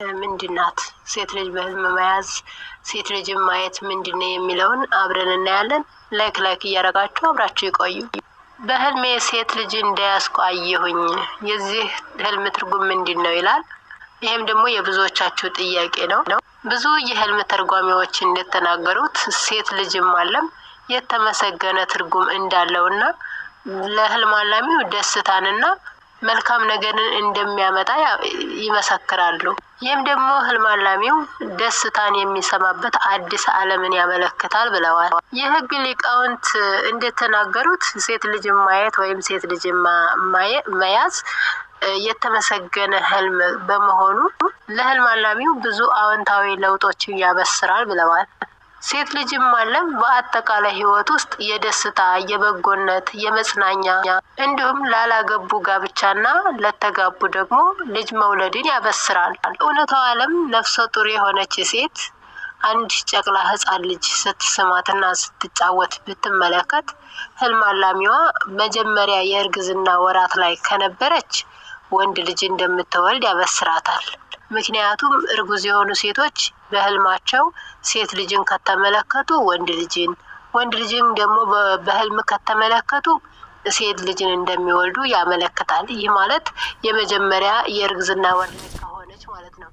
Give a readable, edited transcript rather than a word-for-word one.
ምንድን ናት? ሴት ልጅ በህልም መያዝ፣ ሴት ልጅን ማየት ምንድን ነው የሚለውን አብረን እናያለን። Like like እያደረጋችሁ አብራችሁ ይቆዩ። በህልሜ ሴት ልጅ እንደያዝኩ አየሁኝ። የዚህ ህልም ትርጉም ምንድን ነው ይላል። ይህም ደግሞ የብዙዎቻችሁ ጥያቄ ነው። ብዙ የህልም ተርጓሚዎች እንደተናገሩት ሴት ልጅም ማለም የተመሰገነ ትርጉም እንዳለውና ለህልም አላሚው ደስታንና መልካም ነገርን እንደሚያመጣ ይመሰክራሉ። ይህም ደግሞ ህልም አላሚው ደስታን የሚሰማበት አዲስ ዓለምን ያመለክታል ብለዋል። የህግ ሊቃውንት እንደተናገሩት ሴት ልጅን ማየት ወይም ሴት ልጅን መያዝ የተመሰገነ ህልም በመሆኑ ለህልም አላሚው ብዙ አዎንታዊ ለውጦችን ያበስራል ብለዋል። ሴት ልጅም ማለም በአጠቃላይ ህይወት ውስጥ የደስታ፣ የበጎነት፣ የመጽናኛ እንዲሁም ላላገቡ ጋብቻና ለተጋቡ ደግሞ ልጅ መውለድን ያበስራል። እውነታው ዓለም ነፍሰ ጡር የሆነች ሴት አንድ ጨቅላ ህፃን ልጅ ስትስማትና ስትጫወት ብትመለከት ህልም አላሚዋ መጀመሪያ የእርግዝና ወራት ላይ ከነበረች ወንድ ልጅ እንደምትወልድ ያበስራታል። ምክንያቱም እርጉዝ የሆኑ ሴቶች በህልማቸው ሴት ልጅን ከተመለከቱ ወንድ ልጅን፣ ወንድ ልጅን ደግሞ በህልም ከተመለከቱ ሴት ልጅን እንደሚወልዱ ያመለክታል። ይህ ማለት የመጀመሪያ የእርግዝና ወር ላይ ከሆነች ማለት ነው።